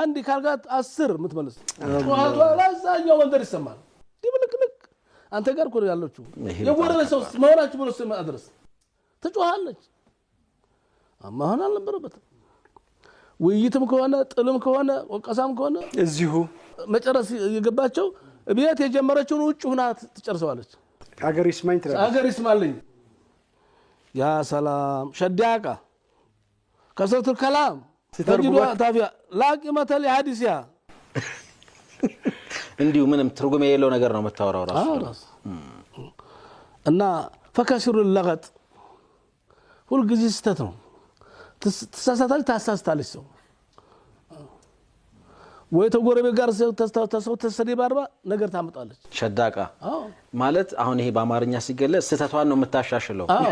አንድ ካልጋት 10 የምትመልስ ጩኸቷ ለዛኛው መንደር ይሰማል። ድብልቅልቅ አንተ ጋር እኮ ነው ያለችው። የጎረቤት ሰው መሆናችሁ ብሎ እስኪመጣ ድረስ ትጮኻለች። መሆን አልነበረበትም። ውይይትም ከሆነ ጥልም ከሆነ ወቀሳም ከሆነ እዚሁ መጨረስ የገባቸው ቤት የጀመረችውን ውጭ ሁና ትጨርሰዋለች። አገር ይስማኝ ትላለች። አገር ይስማልኝ። ያ ሰላም ሸዳቃ ከሰቱ ከላም ሲተርጉማት ታፊያ ላቂመተ ሊሐዲሲያ እንዲሁ ምንም ትርጉም የሌለው ነገር ነው የምታወራው ራሱ። ራሱ እና ፈከሲሩ ለገጥ ሁልጊዜ ስህተት ነው። ትሳሳታለች፣ ታሳስታለች። ሰው ወይ ተጎረቤት ጋር ሰው ተሰደባርባ ነገር ታመጣለች። ሸዳቃ ማለት አሁን ይሄ በአማርኛ ሲገለጽ ስህተቷን ነው የምታሻሽለው። አዎ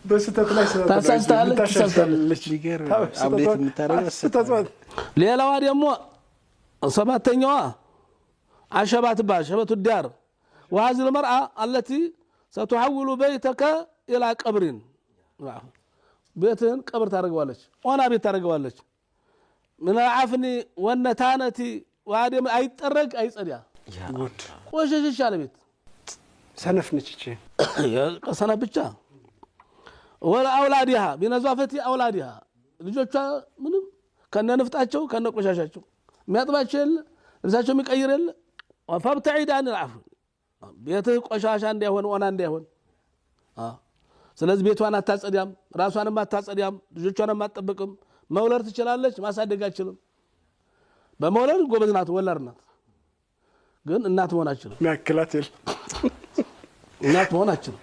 በስህተት ላይ ስህተት ነው ታሳስታለች፣ ታሻሽላለች። update የምታደርገው ስህተቷን ሌላዋ ደግሞ ሰባተኛዋ አሸባ ትባል شبة الدار وهذه المرأة التي ستحول بيتك إلى قبر ቤትህን ቀብር ታደርገዋለች፣ ኦና ቤት ታደርገዋለች። من العفن والنتانة وعدم አይጠረግ አይጸዳ ጉድ ቆሸሸሽ ያለ ቤት ሰነፍ ነች እቺ። ሰነፍ ብቻ ወለአውላዲሃ بنظافة أولادها ልጆቿ ምንም ከነ ንፍጣቸው ከነ ቆሻሻቸው የሚያጥባቸው የለ፣ ልብሳቸው የሚቀይር የለ። فابتعد عن العفن ቤትህ ቆሻሻ እንዳይሆን ኦና እንዳይሆን። ስለዚህ ቤቷን አታጸዳም፣ ራሷንም አታጸዳም፣ ልጆቿንም አትጠብቅም። መውለድ ትችላለች፣ ማሳደግ አትችልም። በመውለድ ጎበዝ ናት፣ ወላድ ናት፣ ግን እናት መሆን አትችልም። የሚያክላት የለ። እናት መሆን አትችልም።